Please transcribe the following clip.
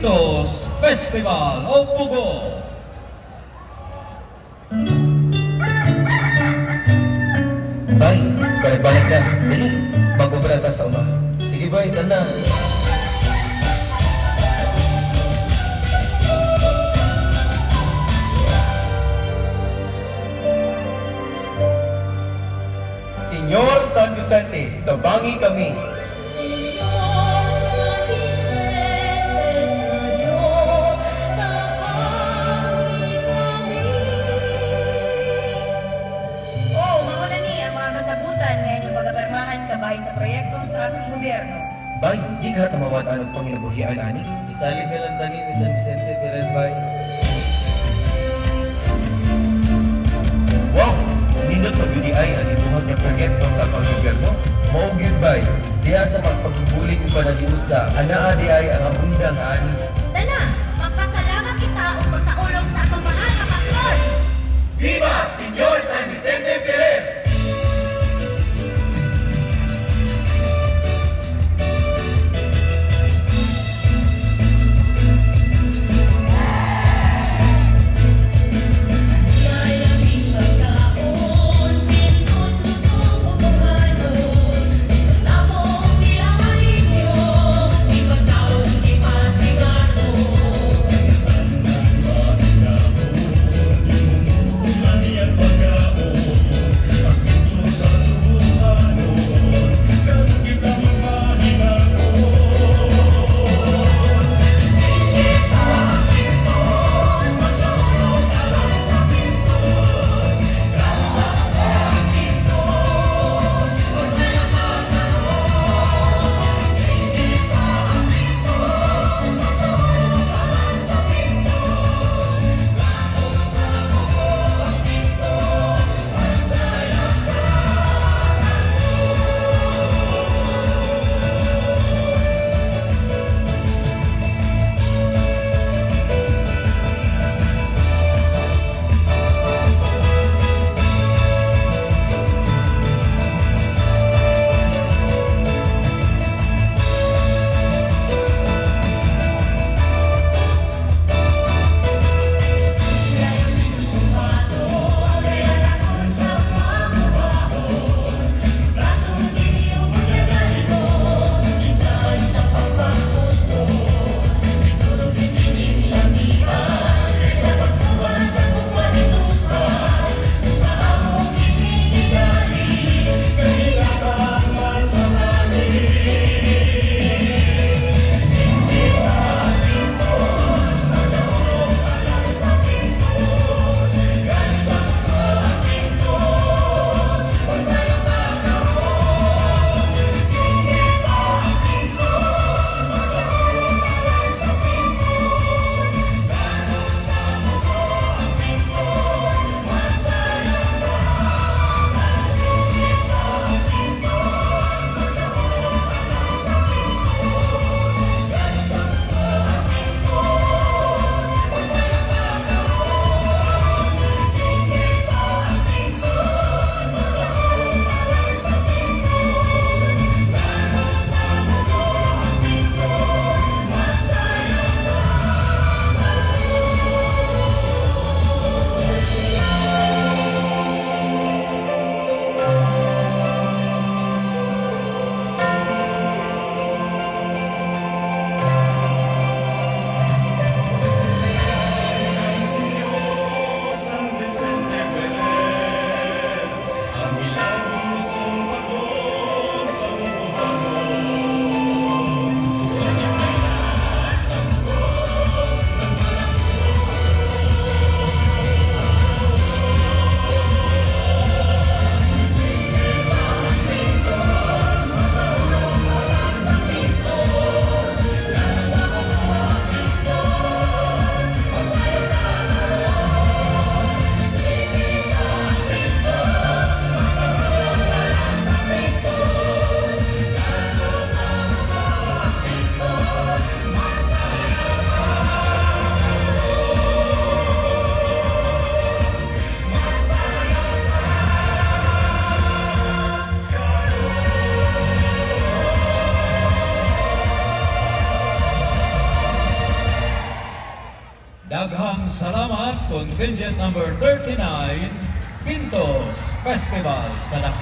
Santos Festival of Pugo. Bay, balik-balik na. Dali, magubra ta sa uma. Sige bay, tala. Senyor San Vicente, tabangi kami. Señor San Vicente, sa Diyos, tapangi kami. Oo, mauna ni ang mga kasabutan nga inyong pagapermahan kabahin sa proyekto sa atong gobyerno. Bay, di ka tamawat ang panginabuhian ani. Isalig na lang tani ni San Vicente Ferrer, bay. Wow! Nindot magyudi ay ang ibuhat nga proyekto sa panggobyerno. Mao gyud bay, diha sa pagpakibulig ug panagiusa, anaa di ay ang abunda nga ani. Tana, magpasalamat kita ug magsaulog sa atong mahal nga pastor. Viva Senyor San Vicente Ferrer! Layaming pagkaon, pintos lutong ug uhanon. Sa lamong nilain niyo, ipagkaon ipasigato. Daghang salamat, contingent number 39, Pintos Festival sa Dakbayan.